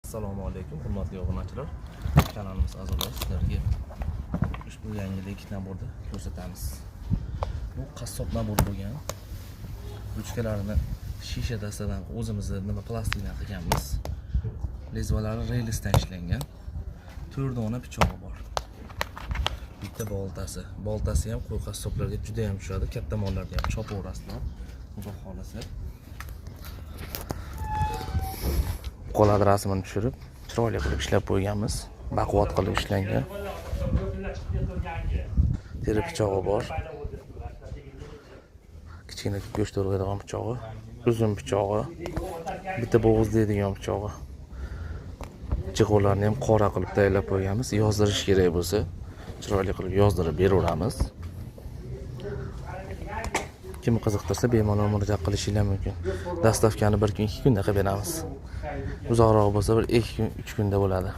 Assalomu alaykum, hurmatli obunachilar, kanalimiz a'zolari. Sizlarga ushbu yangilik набор ni ko'rsatamiz. Bu qassob набор bo'lgan. Ruchkalarini shisha dastadan, o'zimizni nima, plastikdan qilganmiz. Lezvalari relsdan ishlangan. To'rt dona pichog'i bor, bitta boltasi. Boltasi ham qo'y qassoblarga juda ham tushadi, katta mollarni ham chopaverasizlar, xudo xohlasa. Qoladi, rasmini tushirib, chiroyli qilib ishlab qo'yganmiz, baquvvat qilib ishlangan. Teri pichog'i bor, kichkina go'sht to'g'raydigan pichog'i, uzun pichog'i, bitta bo'g'izlaydigan pichog'i. Chexollarni ham qora qilib tayyorlab qo'yganmiz. Yozdirish kerak bo'lsa, chiroyli qilib yozdirib beraveramiz. Kim qiziqtirsa, bemalol murojaat qilishinglar mumkin. Доставка ni bir kun, 2 kunda qilib beramiz. Uzoqroq bo'lsa, bir 2 kun, 3 kunda bo'ladi.